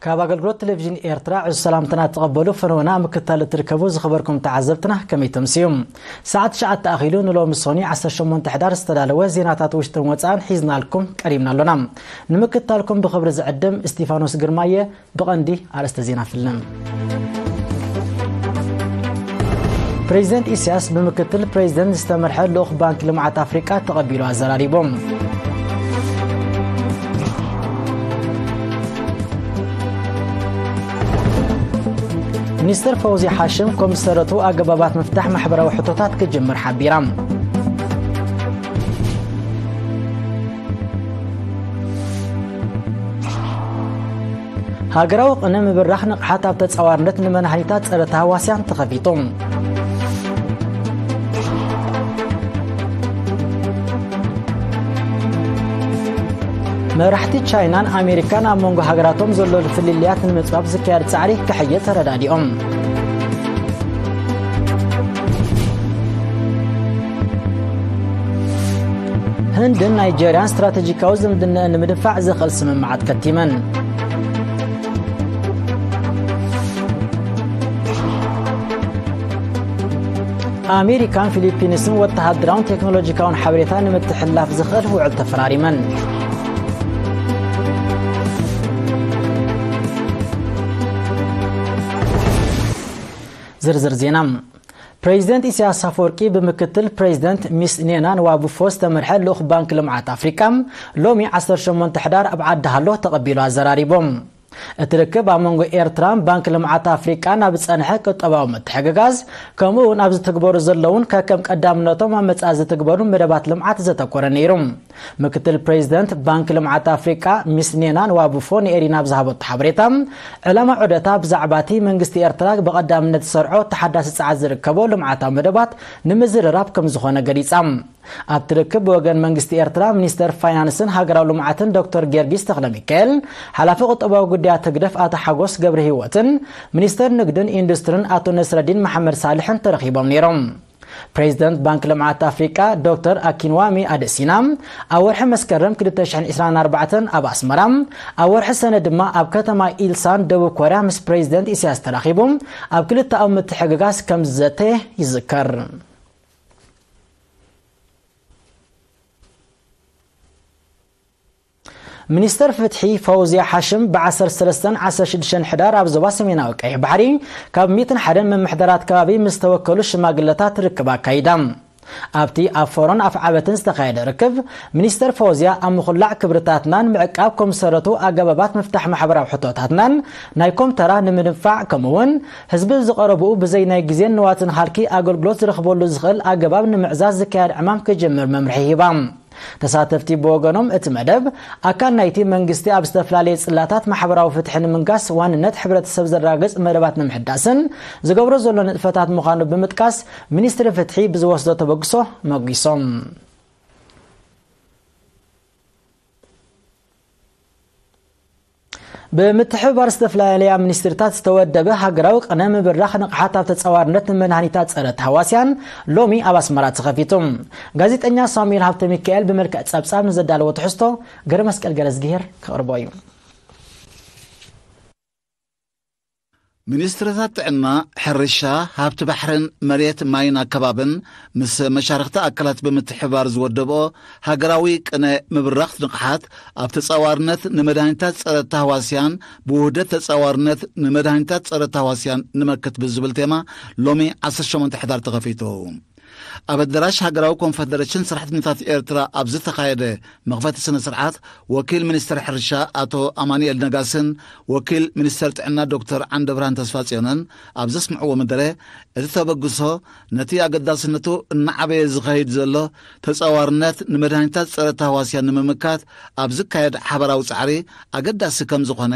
ካብ ኣገልግሎት ቴሌቪዥን ኤርትራ ዕዙዝ ሰላምትና ትቐበሉ ፈነወና ምክታል እትርከቡ ዝኸበርኩም ተዓዘብትና ከመይ ተምስዩ? ሰዓት ትሽዓተ ኣኺሉ ንሎሚ ሶኒ ዓሰርተ ሸሞንተ ሕዳር ዝተዳለወ ዜናታት ውሽጥን ወጻእን ሒዝናልኩም ቀሪብና ኣሎና። ንምክታልኩም ብኽብሪ ዝዕድም እስጢፋኖስ ግርማየ። ብቐንዲ ኣርእስተ ዜና ፍልም። ፕሬዚደንት ኢሳያስ ብምክትል ፕሬዚደንት ዝተመርሐ ልኡኽ ባንክ ልምዓት ኣፍሪቃ ተቐቢሉ ኣዘራሪቦም። ሚኒስትር ፈውዚ ሓሽም ኮምሰረቱ ኣገባባት ምፍታሕ ማሕበራዊ ሕቶታት ክጅምር ሓቢራ። ሃገራዊ ቅነ ምብራኽ ንቕሓት ኣብ ተጻዋርነት ንመድሃኒታት ጸረ ተሃዋስያን ተኸፊቱ። መራሕቲ ቻይናን ኣሜሪካን ኣብ መንጎ ሃገራቶም ዘሎ ፍልልያት ንምጽባብ ዝካየድ ጻዕሪ ክሕይል ተረዳዲኦም። ህንድን ናይጀርያን ስትራቴጂካዊ ዝምድናኣን ንምድንፋዕ ዘኽእል ስምምዓት ከቲመን። ኣሜሪካን ፊሊፒንስን ወተሃደራውን ቴክኖሎጂካውን ሓበሬታ ንምትሕልላፍ ዝኽእል ውዕል ተፈራሪመን። ዝርዝር ዜና። ፕሬዚደንት ኢሳያስ ኣፈወርቂ ብምክትል ፕሬዚደንት ሚስ ኔና ንዋቡፎ ዝተመርሐ ልኡኽ ባንክ ልምዓት ኣፍሪቃ ሎሚ ዓሰርተ ሸሞንተ ሕዳር ኣብ ዓዲ ሃሎ ተቐቢሉ ኣዘራሪቦም። እቲ ርክብ ኣብ መንጎ ኤርትራን ባንክ ልምዓት ኣፍሪቃን ኣብ ዝጸንሐ ቁጠባዊ ምትሕግጋዝ፣ ከምኡ እውን ኣብ ዝትግበሩ ዘለውን ከከም ቀዳምነቶም ኣብ መጻኢ ዝትግበሩ መደባት ልምዓት ዘተኮረ ነይሩ። ምክትል ፕሬዚደንት ባንክ ልምዓት ኣፍሪቃ ሚስ ኔና ንዋቡፎ ንኤሪና ኣብ ዝሃበቶ ሓበሬታ፣ ዕላማ ዑደታ ብዛዕባ እቲ መንግስቲ ኤርትራ ብቐዳምነት ዝሰርዖ ተሓዳሲ ጸዓት ዝርከቦ ልምዓታዊ መደባት ንምዝርራብ ከም ዝኾነ ገሊጻ። ኣብቲ ርክብ ብወገን መንግስቲ ኤርትራ ሚኒስተር ፋይናንስን ሃገራዊ ልምዓትን ዶክተር ጊዮርጊስ ተኽለሚካኤል፣ ሓላፊ ቁጠባዊ ጉዳያት ህግደፍ ኣቶ ሓጎስ ገብረ ህይወትን ሚኒስተር ንግድን ኢንዱስትርን ኣቶ ነስረዲን መሓመድ ሳልሕን ተረኺቦም ነይሮም። ፕሬዚደንት ባንክ ልምዓት ኣፍሪቃ ዶክተር ኣኪንዋሚ ኣደሲና ኣብ ወርሒ መስከረም ክልተ ሽሕን ዕስራን ኣርባዕተን ኣብ ኣስመራ፣ ኣብ ወርሒ ሰነ ድማ ኣብ ከተማ ኢልሳን ደቡብ ኮርያ ምስ ፕሬዚደንት ኢሳያስ ተራኺቡ ኣብ ክልተኣዊ ምትሕግጋዝ ከም ዝዘተ ይዝከር። ሚኒስተር ፍትሒ ፈውዝያ ሓሽም ብ ዓሰርተ ሰለስተን ዓሰርተ ሽዱሽተን ሕዳር ኣብ ዞባ ሰሜናዊ ቀይሕ ባሕሪ ካብ ሚእትን ሓደን ምምሕዳራት ከባቢ ምስ ተወከሉ ሽማግለታት ርክብ ኣካይዳ። ኣብቲ ኣብ ፎሮን ኣፍዓበትን ዝተኻየደ ርክብ፣ ሚኒስተር ፈውዝያ ኣብ ምኹላዕ ክብርታትናን ምዕቃብ ኮምሰረቱ ኣገባባት ምፍታሕ ማሕበራዊ ሕቶታትናን ናይ ኮምተራ ንምድንፋዕ፣ ከምኡውን ህዝቢ ዝቐረብኡ ብዘይ ናይ ግዜን ንዋትን ሃልኪ ኣገልግሎት ዝረኽበሉ ዝኽእል ኣገባብ ንምዕዛዝ ዝካየድ ዕማም ክጅምር መምርሒ ሂባ። ተሳተፍቲ ብወገኖም፣ እቲ መደብ ኣካል ናይቲ መንግስቲ ኣብ ዝተፈላለየ ጽላታት ማሕበራዊ ፍትሒ ንምንጋስ ዋንነት ሕብረተሰብ ዘረጋግጽ መደባት ንምሕዳስን ዝገብሮ ዘሎ ንጥፈታት ምዃኑ ብምጥቃስ፣ ሚኒስትሪ ፍትሒ ብዝወስዶ ተበግሶ መጒሶም። ብምትሕብባር ዝተፈላለያ ሚኒስትሪታት ዝተወደበ ሃገራዊ ቅነ ምብራኽ ንቕሓት ኣብ ተጻዋርነት ንመድሃኒታት ጸረ ተሃዋስያን ሎሚ ኣብ ኣስመራ ተኸፊቱ። ጋዜጠኛ ሳሙኤል ሃብተ ሚካኤል ብመልክዕ ጸብጻብ ንዘዳለዎ ትሕዝቶ ገረ መስቀል ገረዝግሄር ከቕርቦ እዩ። ሚኒስትሪታት ጥዕና፣ ሕርሻ፣ ሃብቲ ባሕርን መሬት ማይን ኣከባብን ምስ መሻርኽቲ ኣካላት ብምትሕብባር ዝወደብኦ ሃገራዊ ቅነ ምብራኽ ንቕሓት ኣብ ተጻዋርነት ንመድሃኒታት ጸረ ተህዋስያን ብውህደት ተጻዋርነት ንመድሃኒታት ጸረ ተህዋስያን ንመክት ብዝብል ቴማ ሎሚ ዓሰርተ ሸሞንተ ሕዳር ተኸፊቱ። ኣብ ኣዳራሽ ሃገራዊ ኮንፈደሬሽን ሰራሕተኛታት ኤርትራ ኣብ ዝተኻየደ መኽፈቲ ስነ ስርዓት፣ ወኪል ሚኒስተር ሕርሻ ኣቶ ኣማኑኤል ነጋስን ወኪል ሚኒስተር ጥዕና ዶክተር ዓንደብርሃን ተስፋጽዮንን ኣብ ዘስምዕዎ መደረ፣ እቲ ተበግሶ ነቲ ኣገዳስነቱ እናዓበየ ዝኸይድ ዘሎ ተጻዋርነት ንመድሃኒታት ጸረ ታህዋስያን ንምምካት ኣብ ዝካየድ ሓበራዊ ጻዕሪ ኣገዳሲ ከም ዝኾነ፣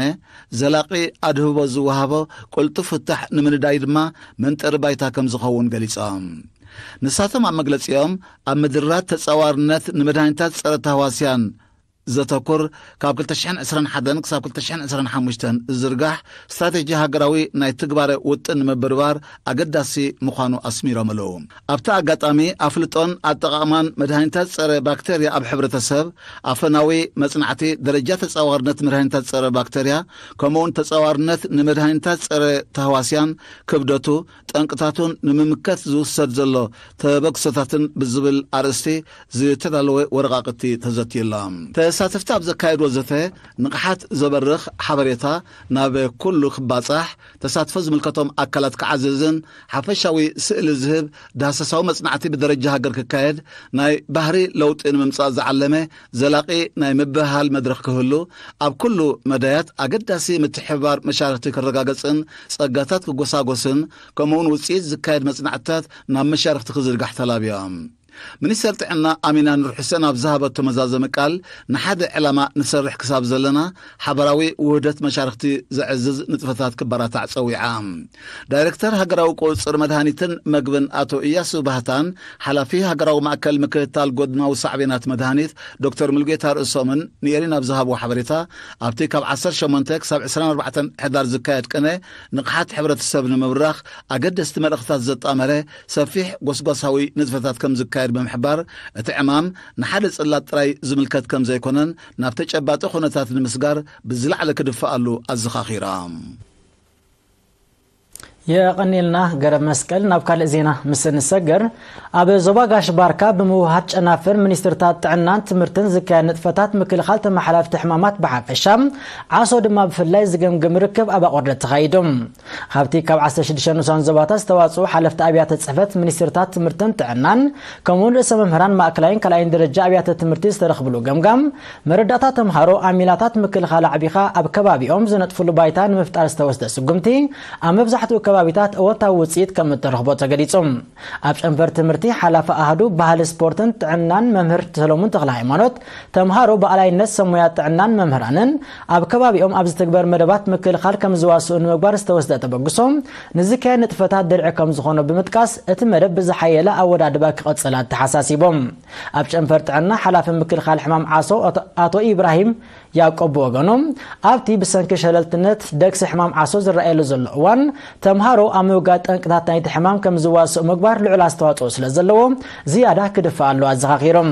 ዘላቒ ኣድህቦ ዝወሃቦ ቅልጡፍ ፍታሕ ንምንዳይ ድማ መንጠሪ ባይታ ከም ዝኸውን ገሊጾም። ንሳቶም ኣብ መግለጺኦም፣ ኣብ ምድራት ተጻዋርነት ንመድሃኒታት ጸረ ታህዋስያን ዘተኩር፣ ካብ ክልተ ሽሕን ዕስራን ሓደን ክሳብ ክልተ ሽሕን ዕስራን ሓሙሽተን ዝዝርጋሕ ስትራቴጂ ሃገራዊ ናይ ትግባረ ውጥን ንምብርባር ኣገዳሲ ምዃኑ ኣስሚሮምሉ። ኣብቲ ኣጋጣሚ ኣፍልጦን ኣጠቓቕማን መድሃኒታት ጸረ ባክተርያ ኣብ ሕብረተሰብ፣ ኣፈናዊ መጽናዕቲ፣ ደረጃ ተጻዋርነት መድሃኒታት ጸረ ባክተርያ፣ ከምኡውን ተጻዋርነት ንመድሃኒታት ጸረ ተህዋስያን፣ ክብደቱ፣ ጠንቅታቱን ንምምከት ዝውሰድ ዘሎ ተበግሶታትን ብዝብል ኣርእስቲ ዝተዳለወ ወረቓቕቲ ተዘትዩላ። ተሳተፍቲ ኣብ ዘካየድዎ ዘተ ንቕሓት ዘበርኽ ሓበሬታ ናብ ኩሉ ክባጻሕ፣ ተሳትፎ ዝምልከቶም ኣካላት ክዓዝዝን ሓፈሻዊ ስእሊ ዝህብ ዳህሰሳዊ መጽናዕቲ ብደረጃ ሃገር ክካየድ፣ ናይ ባህሪ ለውጢ ንምምጻእ ዝዓለመ ዘላቒ ናይ ምብህሃል መድረኽ ክህሉ፣ ኣብ ኩሉ መዳያት ኣገዳሲ ምትሕብባር መሻርኽቲ ክረጋገጽን ጸጋታት ክጎሳጎስን፣ ከምኡውን ውጽኢት ዝካየድ መጽናዕትታት ናብ መሻርኽቲ ክዝርጋሕ ተላብያ። ሚኒስተር ጥዕና ኣሚና ኑር ሑሴን ኣብ ዝሃበቶ መዛዘሚ ቃል፣ ንሓደ ዕላማ ንሰርሕ ክሳብ ዘለና፣ ሓበራዊ ውህደት መሻርኽቲ ዘዕዝዝ ንጥፈታት ክበራታዕ ጸዊዓ። ዳይሬክተር ሃገራዊ ቁጽጽር መድሃኒትን መግብን ኣቶ እያሱ ባህታን፣ ሓላፊ ሃገራዊ ማእከል ምክትታል ጎድናዊ ሳዕቤናት መድሃኒት ዶክተር ሙልጌታ ርእሶምን ንኤሪን ኣብ ዝሃብዎ ሓበሬታ፣ ኣብቲ ካብ ዓሰርተ ሸሞንተ ክሳብ ዕስራን ኣርባዕተን ሕዳር ዝካየድ ቅነ ንቕሓት ሕብረተሰብ ንምብራኽ ኣገደስቲ መልእኽታት ዘጣመረ ሰፊሕ ጎስጓሳዊ ንጥፈታት ከም ዝካየድ ብምሕባር፣ እቲ ዕማም ንሓደ ጽላት ጥራይ ዝምልከት ከም ዘይኮነን ናብ ተጨባጢ ኩነታት ንምስጋር ብዝለዓለ ክድፈኣሉ ኣዘኻኺራ። የቐኒልና ገረብ መስቀል። ናብ ካልእ ዜና ምስ እንሰገር፣ ኣብ ዞባ ጋሽ ባርካ ብምውሃድ ጨናፍር ሚኒስትርታት ጥዕናን ትምህርትን ዝካየድ ንጥፈታት ምክልኻል ተመሓላልፍቲ ሕማማት ብሓፈሻ፣ ዓሶ ድማ ብፍላይ ዝገምግም ርክብ ኣብ ኣቑርደት ተኻይዱ። ካብቲ ካብ ዓሰርተ ሽዱሽተ ንኡሳን ዞባታት ዝተዋጽኡ ሓለፍቲ ኣብያተ ጽሕፈት ሚኒስትርታት ትምህርትን ጥዕናን፣ ከምኡውን ርእሰ መምህራን ማእከላይን ካልኣይን ደረጃ ኣብያተ ትምህርቲ ዝተረኽብሉ ገምጋም፣ መረዳእታ ተምሃሮ ኣብ ሜላታት ምክልኻል ኣዕቢኻ ኣብ ከባቢኦም ዝነጥፍሉ ባይታ ንምፍጣር ዝተወስደ ስጉምቲ፣ ኣብ መብዛሕትኡ ከባቢታት እወንታዊ ውጽኢት ከም እተረኽቦ ተገሊጹ። ኣብ ጨንፈር ትምህርቲ ሓላፊ ኣሃዱ ባህሊ ስፖርትን ጥዕናን መምህር ሰሎሙን ተኽለ ሃይማኖት፣ ተምሃሮ ብኣላይነት ሰብ ሞያ ጥዕናን መምህራንን ኣብ ከባቢኦም ኣብ ዝትግበር መደባት ምክልኻል ከም ዝዋስኡ ንምግባር ዝተወስደ ተበግሶ ንዝካየድ ንጥፈታት ድርዒ ከም ዝኾነ ብምጥቃስ፣ እቲ መደብ ብዝሓየለ ኣወዳድባ ክቐጽል ኣተሓሳሲቦም። ኣብ ጨንፈር ጥዕና ሓላፊ ምክልኻል ሕማም ዓሶ ኣቶ፣ ኣቶ ኢብራሂም ያዕቆብ ብወገኑ፣ ኣብቲ ብሰንኪ ሸለልትነት ደግሲ ሕማም ዓሶ ዝረኣየሉ ዘሎ እዋን፣ ተምሃሮ ኣብ ምውጋድ ጠንቅታት ናይቲ ሕማም ከም ዝዋስኡ ምግባር ልዑል ኣስተዋጽኦ ስለ ዘለዎ፣ ዝያዳ ክድፋእ ኣለዎ ኣዘኻኺሮም።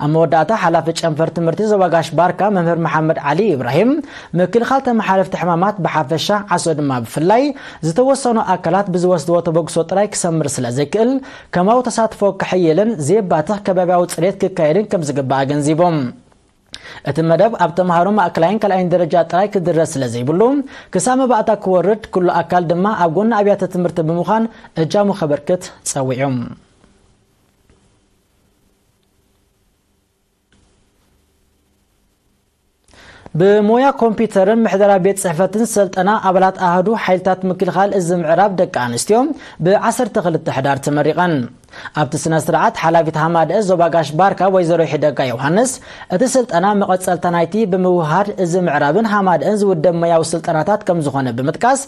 ኣብ መወዳእታ፣ ሓላፊ ጨንፈር ትምህርቲ ዞባ ጋሽ ባርካ መምህር መሓመድ ዓሊ ኢብራሂም፣ ምክልኻል ተመሓለፍቲ ሕማማት ብሓፈሻ፣ ዓሶ ድማ ብፍላይ፣ ዝተወሰኑ ኣካላት ብዝወስድዎ ተበግሶ ጥራይ ክሰምር ስለ ዘይክእል፣ ከማዊ ተሳትፎ ክሕይልን ዘየባትኽ ከባብያዊ ጽሬት ክካየድን ከም ዝግባእ ኣገንዚቦም። እቲ መደብ ኣብ ተምሃሮ ማእከላይን ካልኣይን ደረጃ ጥራይ ክድረስ ስለ ዘይብሉ፣ ክሳብ መባእታ ክወርድ፣ ኩሉ ኣካል ድማ ኣብ ጎኒ ኣብያተ ትምህርቲ ብምዃን እጃሙ ከበርክት ጸዊዑ። ብሞያ ኮምፒውተርን ምሕደራ ቤት ጽሕፈትን ስልጠና ኣባላት ኣሃዱ ሓይልታት ምክልኻል እዚ ምዕራብ ደቂ ኣንስትዮ ብ ዓሰርተ ክልተ ሕዳር ተመሪቐን። ኣብቲ ስነ ስርዓት ሓላፊት ሃማደአ ዞባ ጋሽ ባርካ ወይዘሮ ሒደጋ ዮሃንስ፣ እቲ ስልጠና መቐጸልታ ናይቲ ብምውሃድ እዚ ምዕራብን ሃማደአን ዝውደብ ሞያዊ ስልጠናታት ከም ዝኾነ ብምጥቃስ፣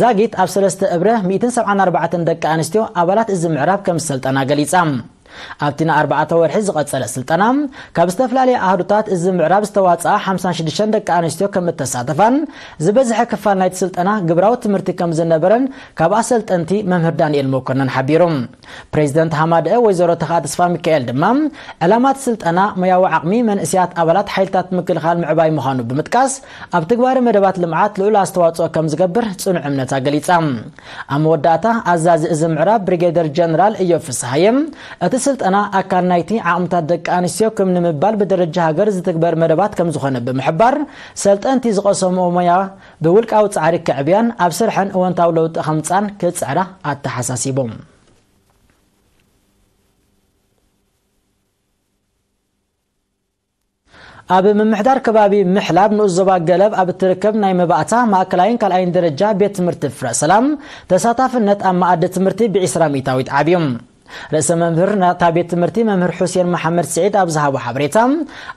ዛጊት ኣብ ሰለስተ እብረ ሚእትን ሰብዓን ኣርባዕተን ደቂ ኣንስትዮ ኣባላት እዚ ምዕራብ ከም ዝሰልጠና ገሊጻ። ኣብቲ ንኣርባዕተ ወርሒ ዝቐጸለ ስልጠና፣ ካብ ዝተፈላለያ ኣሃዱታት እዚ ምዕራብ ዝተዋጽኣ ሓምሳን ሽዱሽተን ደቂ ኣንስትዮ ከም እተሳተፋን፣ ዝበዝሐ ክፋል ናይቲ ስልጠና ግብራዊ ትምህርቲ ከም ዝነበረን ካብ ኣሰልጠንቲ መምህር ዳንኤል መኮነን ሓቢሩ። ፕሬዚደንት ሃማደአ ወይዘሮ ተኽኣ ተስፋ ሚካኤል ድማ፣ ዕላማ እቲ ስልጠና ሞያዊ ዓቕሚ መንእሰያት ኣባላት ሓይልታት ምክልኻል ምዕባይ ምዃኑ ብምጥቃስ፣ ኣብ ትግባረ መደባት ልምዓት ልዑል ኣስተዋጽኦ ከም ዝገብር ጽኑዕ እምነታ ገሊጻ። ኣብ መወዳእታ፣ ኣዛዚ እዚ ምዕራብ ብሪጌደር ጀነራል እዮብ ፍስሃየ፣ እቲ ስልጠና ኣካል ናይቲ ዓቕምታት ደቂ ኣንስትዮ ክም ንምባል ብደረጃ ሃገር ዝትግበር መደባት ከም ዝኾነ ብምሕባር፣ ሰልጠንቲ ዝቐሰምኦ ሞያ ብውልቃዊ ጻዕሪ ከዕብያን ኣብ ስርሐን እወንታዊ ለውጢ ከምጻን ክጽዕራ ኣተሓሳሲቦም። ኣብ ምምሕዳር ከባቢ ምሕላብ ንኡስ ዞባ ገለብ ኣብ እትርከብ ናይ መባእታ ማእከላይን ካልኣይን ደረጃ ቤት ትምህርቲ ፍረ ሰላም፣ ተሳታፍነት ኣብ መኣዲ ትምህርቲ ብ20%ዊት ዓብዩ። ርእሰ መምህር ናታ ቤት ትምህርቲ መምህር ሑሴን መሓመድ ስዒድ ኣብ ዝሃቦ ሓበሬታ፣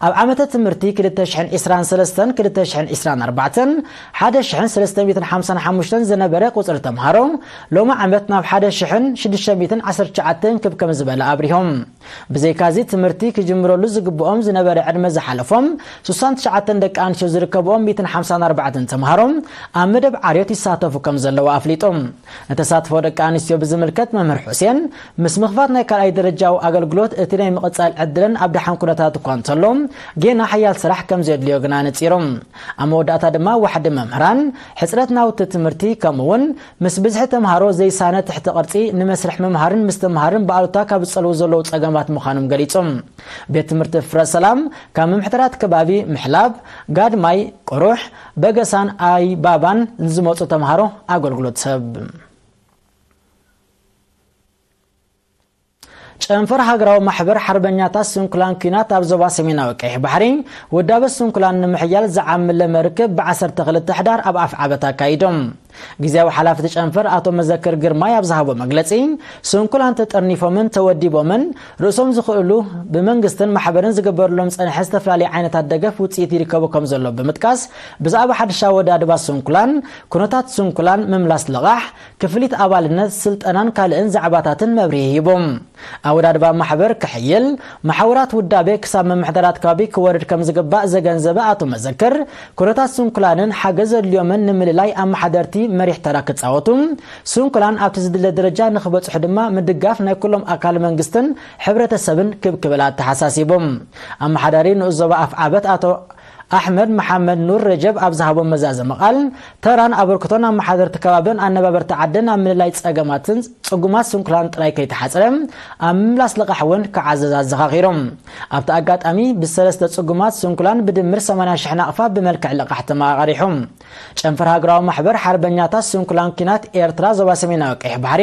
ኣብ ዓመተ ትምህርቲ ክልተ ሽሕን ዕስራን ሰለስተን ክልተ ሽሕን ዕስራን ኣርባዕተን፣ ሓደ ሽሕን ሰለስተ ሚእትን ሓምሳን ሓሙሽተን ዝነበረ ቁጽሪ ተምሃሮ፣ ሎሚ ዓመት ናብ ሓደ ሽሕን ሽዱሽተ ሚእትን ዓሰርተ ትሽዓተን ክብ ከም ዝበለ ኣብሪሆም። ብዘይካዚ ትምህርቲ ክጅምረሉ ዝግብኦም ዝነበረ ዕድመ ዝሓለፎም ስሳን ትሽዓተን ደቂ ኣንስትዮ ዝርከብኦም ሚእትን ሓምሳን ኣርባዕተን ተምሃሮ ኣብ መደብ ዓርዮት ይሳተፉ ከም ዘለዉ ኣፍሊጦም። ንተሳትፎ ደቂ ኣንስትዮ ብዝምልከት መምህር ሑሴን፣ ምስ ምኽፋት ናይ ካልኣይ ደረጃዊ ኣገልግሎት እቲ ናይ ምቕጻል ዕድለን ኣብ ደሓን ኩነታት እኳ እንተሎ፣ ጌና ሓያል ስራሕ ከም ዘድልዮ ግና ኣነጺሮም። ኣብ መወዳእታ ድማ ዋሕዲ መምህራን፣ ሕጽረት ናውቲ ትምህርቲ ከምኡ እውን ምስ ብዝሒ ተምሃሮ ዘይሳነ ትሕቲ ቅርጺ ንመስርሕ ምምሃርን ምስትምሃርን ብኣሉታ ካብ ዝጸልዉ ዘለዉ ጸገማት ምዃኖም ገሊጾም። ቤት ትምህርቲ ፍረ ሰላም ካብ ምምሕዳራት ከባቢ ምሕላብ፣ ጋድማይ፣ ቁሩሕ፣ በገሳን ኣይ ባባን ንዝመጹ ተምሃሮ ኣገልግሎት ሰብ። ጨንፈር ሃገራዊ ማሕበር ሓርበኛታት ስንኩላን ኲናት ኣብ ዞባ ሰሜናዊ ቀይሕ ባሕሪ ውዳበ ስንኩላን ንምሕያል ዝዓምለ መርክብ ብ ዓሰርተ ክልተ ሕዳር ኣብ ኣፍዓበት ኣካይዶም። ግዜያዊ ሓላፊ እቲ ጨንፈር ኣቶ መዘክር ግርማይ ኣብ ዝሃቦ መግለጺ፣ ስንኩላን ተጠርኒፎምን ተወዲቦምን ርእሶም ዝኽእሉ ብመንግስትን ማሕበርን ዝገበርሎም ጸንሐ ዝተፈላለዩ ዓይነታት ደገፍ ውጽኢት ይርከቡ ከም ዘሎ ብምጥቃስ፣ ብዛዕባ ሓድሽ ኣወዳድባ ስንኩላን፣ ኩነታት ስንኩላን፣ ምምላስ ልቓሕ፣ ክፍሊት ኣባልነት፣ ስልጠናን ካልእን ዛዕባታትን መብርሂ ሂቦም። ኣወዳድባ ማሕበር ክሕይል፣ መሓውራት ውዳቤ ክሳብ ምምሕዳራት ከባቢ ክወርድ ከም ዝግባእ ዘገንዘበ ኣቶ መዘክር፣ ኩነታት ስንኩላንን ሓገዝ ዘድልዮምን ንምልላይ ኣመሓደርቲ መሪሕ ተራ ክጻወቱ፣ ስንኩላን ኣብቲ ዝድለ ደረጃ ንክበጽሑ ድማ ምድጋፍ ናይ ኩሎም ኣካል መንግስትን ሕብረተሰብን ክብ ክብል ኣተሓሳሲቦም። ኣመሓዳሪ ንኡስ ዞባ ኣፍዓበት ኣቶ ኣሕመድ መሓመድ ኑር ረጀብ ኣብ ዝሃቦ መዛዘሚ ቃል፣ ተራን ኣበርክቶን ኣመሓደርቲ ከባብን ኣነባበርቲ ዓድን ኣብ ምልላይ ጸገማትን ጽጉማት ስንኩላን ጥራይ ከይተሓጽረ፣ ኣብ ምምላስ ልቓሕ እውን ክዓዘዝ ኣዘኻኺሮም። ኣብቲ ኣጋጣሚ፣ ብሰለስተ ጽጉማት ስንኩላን ብድምር ሰማንያ ሽሕ ናቕፋ ብመልክዕ ልቓሕ ተመቓቒሑ። ጨንፈር ሃገራዊ ማሕበር ሓርበኛታት ስንኩላን ኲናት ኤርትራ ዞባ ሰሜናዊ ቀይሕ ባሕሪ፣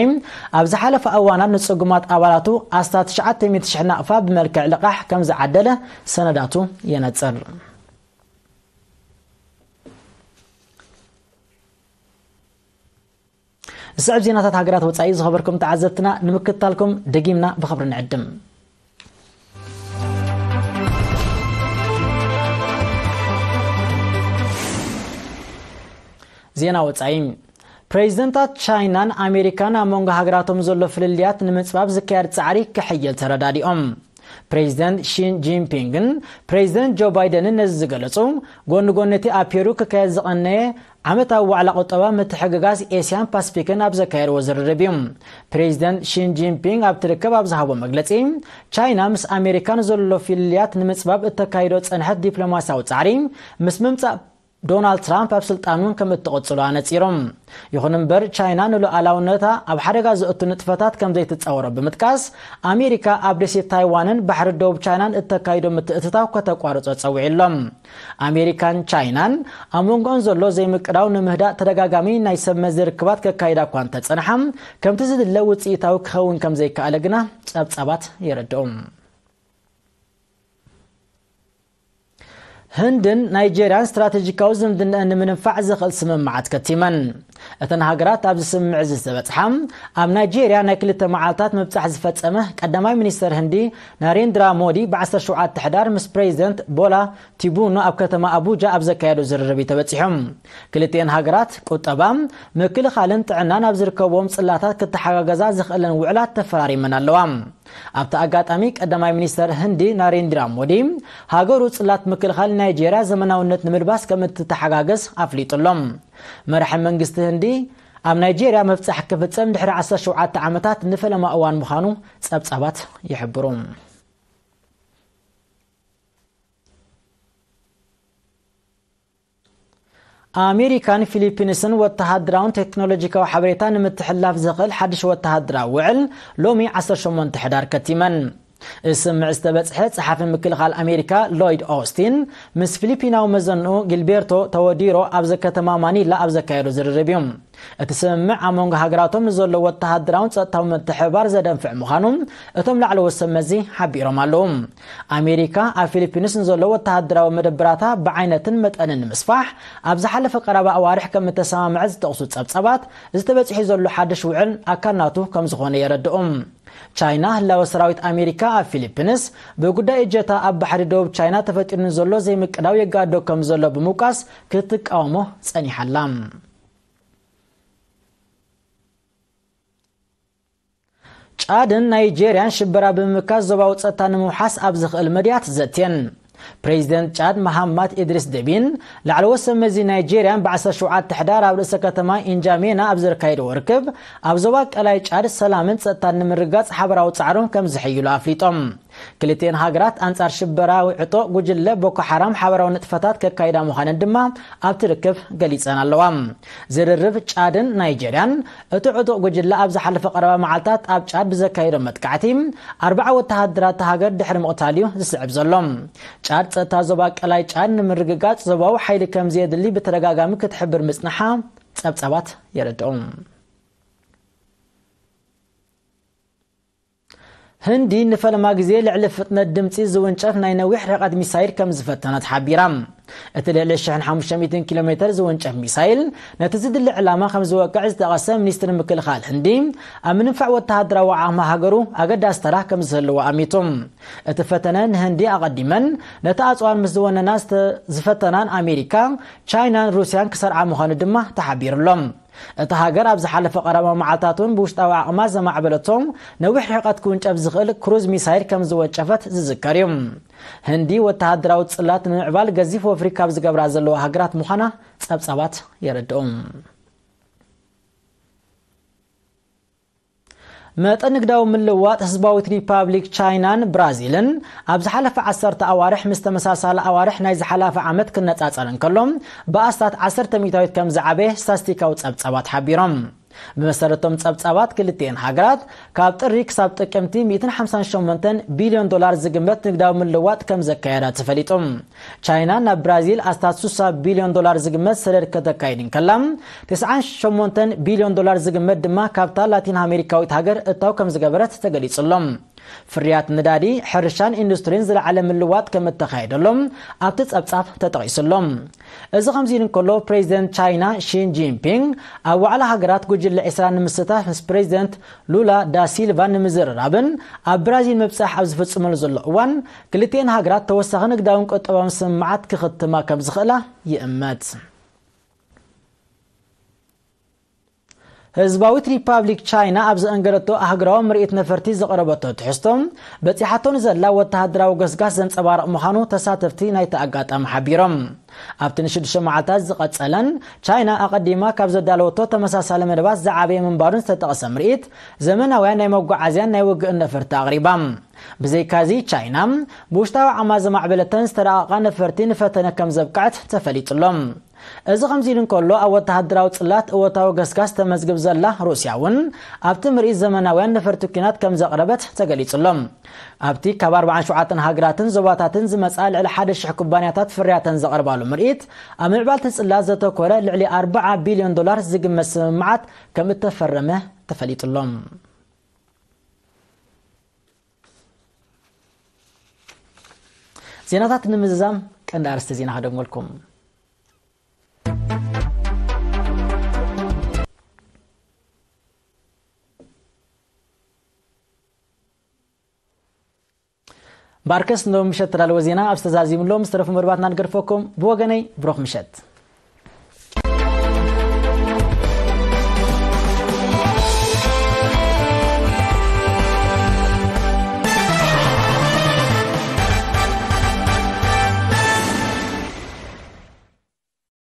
ኣብ ዝሓለፈ እዋናት ንጽጉማት ኣባላቱ ኣስታት ትሽዓተ ሚእቲ ሽሕ ናቕፋ ብመልክዕ ልቓሕ ከም ዝዓደለ ሰነዳቱ የነጽር። ዝስዕብ ዜናታት ሃገራት ወጻኢ ዝኸበርኩም ተዓዘብትና ንምክትታልኩም ደጊምና ብኽብሪ ንዕድም። ዜና ወጻኢ። ፕሬዚደንታት ቻይናን ኣሜሪካን ኣብ መንጎ ሃገራቶም ዘሎ ፍልልያት ንምጽባብ ዝካየድ ጻዕሪ ክሕይል ተረዳዲኦም። ፕሬዚደንት ሺ ጂንፒንግን ፕሬዚደንት ጆ ባይደንን ነዚ ዝገለጹ፣ ጎኒ ጎኒ እቲ ኣብ ፔሩ ክካየድ ዝቐነየ ዓመታዊ ዋዕላ ቁጠባ ምትሕግጋዝ ኤስያን ፓስፊክን ኣብ ዘካየድዎ ዝርርብ እዩ። ፕሬዚደንት ሺ ጂንፒንግ ኣብቲ ርክብ ኣብ ዝሃቦ መግለጺ፣ ቻይና ምስ ኣሜሪካ ንዘሎ ፍልልያት ንምጽባብ እተካይዶ ጸንሐት ዲፕሎማስያዊ ጻዕሪ ምስ ምምጻእ ዶናልድ ትራምፕ ኣብ ስልጣን እውን ከም እትቕጽሉ ኣነጺሮም። ይኹን እምበር፣ ቻይና ንሉዓላውነታ ኣብ ሓደጋ ዘእቱ ንጥፈታት ከም ዘይትጻወሮ ብምጥቃስ፣ ኣሜሪካ ኣብ ደሴት ታይዋንን ባሕሪ ደቡብ ቻይናን እተካይዶ ምትእትታው ከተቋርጾ ጸዊዑ ኣሎ። ኣሜሪካን ቻይናን ኣብ መንጎኦን ዘሎ ዘይምቅዳው ንምህዳእ ተደጋጋሚ ናይ ሰብ መዚ ርክባት ከካይዳ እኳ እንተጸንሓ፣ ከምቲ ዝድለ ውጽኢታዊ ክኸውን ከም ዘይከኣለ ግና ጸብጻባት የረድኡ። ህንድን ናይጄርያን ስትራቴጂካዊ ዝምድናኣን ንምንፋዕ ዘኽእል ስምምዓት ከቲመን። እተን ሃገራት ኣብዚ ስምምዕ እዚ ዝተበጽሓ፣ ኣብ ናይጄርያ ናይ ክልተ መዓልታት ምብጻሕ ዝፈጸመ ቀዳማይ ሚኒስተር ህንዲ ናሬንድራ ሞዲ ብ ዓሰርተ ሸውዓተ ሕዳር ምስ ፕሬዚደንት ቦላ ቲቡኖ ኣብ ከተማ ኣቡጃ ኣብ ዘካየዶ ዝርርብ እዩ ተበጺሖም። ክልቲኤን ሃገራት ቁጠባ፣ ምክልኻልን ጥዕናን ኣብ ዝርከብዎም ጽላታት ክተሓጋገዛ ዝኽእለን ውዕላት ተፈራሪመን ኣለዋ። ኣብቲ ኣጋጣሚ ቀዳማይ ሚኒስተር ህንዲ ናሬንድራ ሞዲ፣ ሃገሩ ጽላት ምክልኻል ናይጄርያ ዘመናውነት ንምልባስ ከም እትተሓጋገዝ ኣፍሊጡ ኣሎ። መራሒ መንግስቲ ህንዲ ኣብ ናይጄርያ ምብጻሕ ክፍጸም ድሕሪ ዓሰርተ ሸውዓተ ዓመታት ንፈለማ እዋን ምዃኑ ጸብጻባት ይሕብሩ። ኣሜሪካን ፊሊፒንስን ወተሃደራውን ቴክኖሎጂካዊ ሓበሬታ ንምትሕልላፍ ዘኽእል ሓድሽ ወተሃደራዊ ውዕል ሎሚ ዓሰርተ ሸሞንተ ሕዳር ከቲመን። እዚ ስምምዕ ዝተበጽሐ ጸሓፊ ምክልኻል ኣሜሪካ ሎይድ ኦስቲን ምስ ፊሊፒናዊ መዘንኡ ጊልቤርቶ ተወዲሮ ኣብዚ ከተማ ማኒላ ኣብ ዘካየዶ ዝርርብ እዩ። እቲ ስምምዕ ኣብ መንጎ ሃገራቶም ንዘሎ ወተሃደራውን ጸጥታዊ ምትሕብባር ዘደንፍዕ ምዃኑ እቶም ላዕለዎት ሰብ መዚ ሓቢሮም ኣለዉ። ኣሜሪካ ኣብ ፊሊፒንስ ንዘሎ ወተሃደራዊ መደብራታ ብዓይነትን መጠንን ንምስፋሕ ኣብ ዝሓለፈ ቀረባ ኣዋርሕ ከም እተሰማምዐት ዝጠቕሱ ጸብጻባት፣ እዚ ተበጺሑ ዘሎ ሓድሽ ውዕል ኣካል ናቱ ከም ዝኾነ የረድኡ። ቻይና ህላወ ሰራዊት ኣሜሪካ ኣብ ፊሊፒንስ ብጉዳይ እጀታ ኣብ ባሕሪ ደቡብ ቻይና ተፈጢሩ ንዘሎ ዘይምቅዳው የጋዶ ከም ዘሎ ብምውቃስ ክትቃወሞ ጸኒሓ ኣላ። ጫድን ናይጄርያን ሽበራ ብምምካት ዞባዊ ጸጥታ ንምውሓስ ኣብ ዝኽእል መድያት ዘትየን። ፕሬዚደንት ጫድ መሃማት ኢድሪስ ደቢን ላዕለዎት ሰብ መዚ ናይጄርያን ብ ዓሰርተ ሸውዓተ ሕዳር ኣብ ርእሰ ከተማ ኢንጃሜና ኣብ ዘካየድዎ ርክብ፣ ኣብ ዞባ ቀላይ ጫድ ሰላምን ጸጥታን ንምርግጋጽ ሓበራዊ ጻዕሮም ከም ዝሕይሉ ኣፍሊጦም። ክልቲኤን ሃገራት ኣንጻር ሽበራዊ ዕጡቕ ጉጅለ ቦኮ ሓራም ሓበራዊ ንጥፈታት ከካይዳ ምዃነን ድማ ኣብቲ ርክብ ገሊጸን ኣለዋ። ዝርርብ ጫድን ናይጄርያን፣ እቲ ዕጡቕ ጉጅለ ኣብ ዝሓለፈ ቀረባ መዓልታት ኣብ ጫድ ብዘካየዶ መጥቃዕቲ ኣርባዓ ወተሃደራት እታ ሃገር ድሕሪ ምቕታል እዩ ዝስዕብ ዘሎ። ጫድ ጸጥታ ዞባ ቀላይ ጫድ ንምርግጋጽ ዞባዊ ሓይሊ ከም ዘየድሊ ብተደጋጋሚ ክትሕብር ምጽንሓ ጸብጻባት የረድኡ። ህንዲ ንፈለማ ግዜ ልዕሊ ፍጥነት ድምጺ ዝውንጨፍ ናይ ነዊሕ ርሕቀት ሚሳይል ከም ዝፈተነት ሓቢራ። እቲ ልዕሊ ሽሕን ሓሙሽተ ሚእትን ኪሎ ሜተር ዝውንጨፍ ሚሳይል፣ ነቲ ዝድለ ዕላማ ከም ዝወቅዕ ዝጠቐሰ ሚኒስትሪ ምክልኻል ህንዲ፣ ኣብ ምንፋዕ ወተሃደራዊ ዓቕሚ ሃገሩ ኣገዳሲ ተራ ከም ዝህልዎ ኣሚቱ። እቲ ፈተነ ንህንዲ ኣቐዲመን ነቲ ኣጽዋር ምስ ዝወነና ዝተ-፣ ዝፈተናን ኣሜሪካ፣ ቻይናን ሩስያን ክሰርዓ ምዃኑ ድማ ተሓቢሩሎም። እታ ሃገር ኣብ ዝሓለፈ ቀረባ መዓልታት እውን ብውሽጣዊ ዓቕማ ዘማዕበለቶ ነዊሕ ርሕቀት ክውንጨፍ ዝኽእል ክሩዝ ሚሳይል ከም ዝወንጨፈት ዝዝከር እዩ። ህንዲ ወተሃደራዊ ጽላት ንምዕባል ገዚፍ ወፍሪ ካብ ዝገብራ ዘለዋ ሃገራት ምዃና ጸብጻባት የረድኡ። መጠን ንግዳዊ ምልውዋጥ ህዝባዊት ሪፓብሊክ ቻይናን ብራዚልን ኣብ ዝሓለፈ ዓሰርተ ኣዋርሕ ምስ ተመሳሳሊ ኣዋርሕ ናይ ዝሓለፈ ዓመት ክነጻጸር እንከሎ፣ ብኣስታት ዓሰርተ ሚእታዊት ከም ዝዓበየ ስታስቲካዊ ጸብጻባት ሓቢሮም። ብመሰረቶም ጸብጻባት ክልቲኤን ሃገራት ካብ ጥሪ ክሳብ ጥቅምቲ ሚእትን ሓምሳን ሸሞንተን ቢልዮን ዶላር ዝግመት ንግዳዊ ምልውዋጥ ከም ዘካየዳ ተፈሊጡ። ቻይና ናብ ብራዚል ኣስታት ስሳ ቢልዮን ዶላር ዝግመት ሰደድ ከተካይድ እንከላ፣ ተስዓን ሸሞንተን ቢልዮን ዶላር ዝግመት ድማ ካብታ ላቲን ኣሜሪካዊት ሃገር እታው ከም ዝገበረት ተገሊጹ ኣሎ። ፍርያት ነዳዲ፣ ሕርሻን ኢንዱስትሪን ዝለዓለ ምልዋጥ ከም እተኻየደሎም ኣብቲ ጸብጻብ ተጠቒሱ ኣሎ። እዚ ከምዚ ኢሉ እንከሎ፣ ፕሬዚደንት ቻይና ሺ ጂንፒንግ ኣብ ዋዕላ ሃገራት ጉጅለ ዒስራ ንምስታፍ ምስ ፕሬዚደንት ሉላ ዳ ሲልቫ ንምዝርራብን ኣብ ብራዚል ምብጻሕ ኣብ ዝፍጽመሉ ዘሎ እዋን፣ ክልቲኤን ሃገራት ተወሳኺ ንግዳውን ቁጠባውን ስምምዓት ክኽትማ ከም ዝኽእላ ይእመት። ህዝባዊት ሪፓብሊክ ቻይና ኣብ ዘእንገደቶ ኣህጉራዊ ምርኢት ነፈርቲ ዘቕረበቶ ትሕዝቶ፣ በጺሓቶ ንዘላ ወተሃደራዊ ገስጋስ ዘንጸባርቕ ምዃኑ ተሳተፍቲ ናይቲ ኣጋጣሚ ሓቢሮም። ኣብቲ ንሽዱሽተ መዓልታት ዝቐጸለን ቻይና ኣቐዲማ ካብ ዘዳለወቶ ተመሳሳሊ መደባት ዝዓበየ ምንባሩን ዝተጠቕሰ ምርኢት፣ ዘመናውያን ናይ መጓዓዝያን ናይ ውግእን ነፈርቲ ኣቕሪባ። ብዘይካዚ፣ ቻይና ብውሽጣዊ ዓቕማ ዘማዕበለተን ዝተራቐቓ ነፈርቲ ንፈተነ ከም ዘብቅዐት ተፈሊጡ ኣሎ። እዚ ከምዚ ኢሉ እንከሎ፣ ኣብ ወተሃደራዊ ጽላት እወታዊ ገስጋስ ተመዝግብ ዘላ ሩስያ እውን ኣብቲ ምርኢት ዘመናውያን ነፈርቲ ኲናት ከም ዘቕረበት ተገሊጹ ኣሎ። ኣብቲ ካብ ኣርባዓን ሸውዓተን ሃገራትን ዞባታትን ዝመጽኣ ልዕሊ ሓደ ሽሕ ኩባንያታት ፍርያተን ዘቕርባሉ ምርኢት፣ ኣብ ምዕባልቲ ጽላት ዘተኮረ ልዕሊ ኣርባዓ ቢልዮን ዶላር ዝግመት ስምምዓት ከም እተፈረመ ተፈሊጡ ኣሎ። ዜናታት ንምዝዛም ቀንዲ ኣርእስቲ ዜና ክደግመልኩም። ባርከስ ሎም ምሸት ተዳለወ ዜና ኣብ ዝተዛዚምሎም ዝተረፉ መርባትና ንገርፈኩም። ብወገነይ ብሩኽ ምሸት።